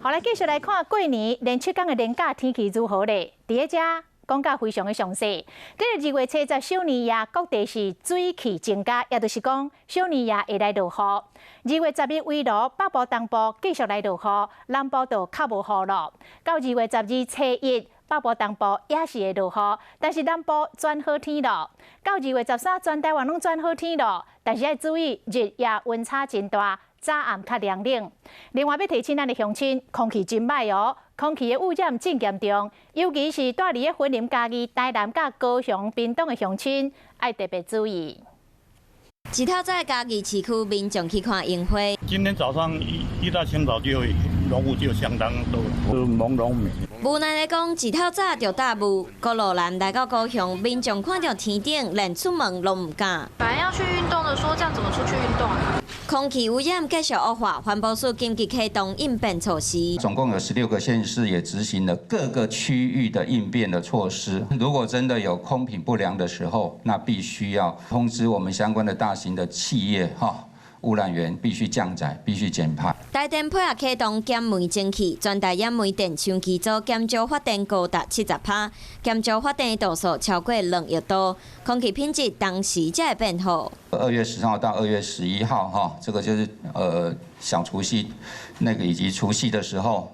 好，來繼續來看過年連七天的連假天氣如何咧？佇咧遮講甲非常的詳細。這個2月7日小年夜，各地是水氣增加，也就是講小年夜會來落雨。2月11圍爐北部、東部繼續來落雨，南部就較無雨咯。到2月12初一，北部、東部也是會落雨，但是南部轉好天咯。到2月13，全台灣攏轉好天咯，但是愛注意日夜溫差真大，早暗較涼冷。另外欲提醒咱的鄉親，空氣真䆀哦，空氣的污染真嚴重，尤其是蹛佇咧雲林、嘉義、台南佮高雄、屏東的鄉親，愛特別注意。一透早嘉義市區民眾去看櫻花。今天早上一大清早就濃霧就相當多，是朦朧美。無奈來講，一透早就大霧，國路南來到高雄，民眾看著天頂，連出門攏毋敢。本來要去運動的，說這樣怎麼出去運動啊？空氣污染繼續惡化，環保署緊急啟動應變措施。總共有16個縣市也執行了各個區域的應變的措施。如果真的有空品不良的時候，那必須要通知我們相關的大型的企業，哈。污染源必須降載，必須減排。台電配合啟動減煤增氣，全台燃煤電廠機組減少發電高達70%，減少發電度數超過2億度，空氣品質當時才會變好。 2月10號到2月11號，哈，這個就是小除夕那個以及除夕的時候，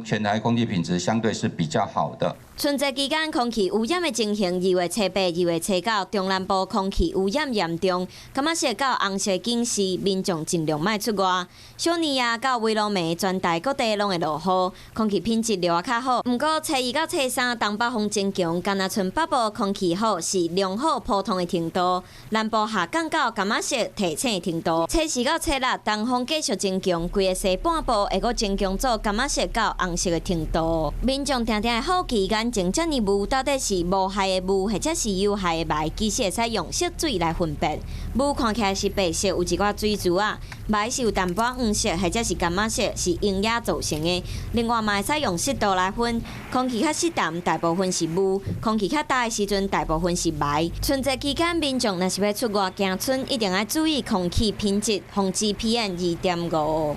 全台空氣品質相對是比較好的。春節期間空氣污染的情形，2月初8、2月初9，中南部空氣污染嚴重，柑仔色到紅色警示，民眾盡量莫出外。小年夜到圍爐暝，全台各地攏會落雨，空氣品質略較好。毋過初二到初三，東北風增強，敢若賰北部空氣好，是良好普通的程度；南部下降到柑仔色提醒的程度。初四到初六，東風繼續增強，規個西半部會閣增強做柑仔色到紅色的程度。民眾定定會好奇，眼前遮爾霧到底是無害的霧，或者是有害的霾？其實會使用色水來分辨。霧看起來是白色，有一寡水珠仔；霾是有淡薄黃色，或者是柑仔色，是鷹仔造成的。另外嘛會使用濕度來分，空氣較濕澹，大部分是霧；空氣較焦的時陣，大部分是霾。春節期間，民眾若是欲出外行春，一定愛注意空氣品質，防止 PM 2.5。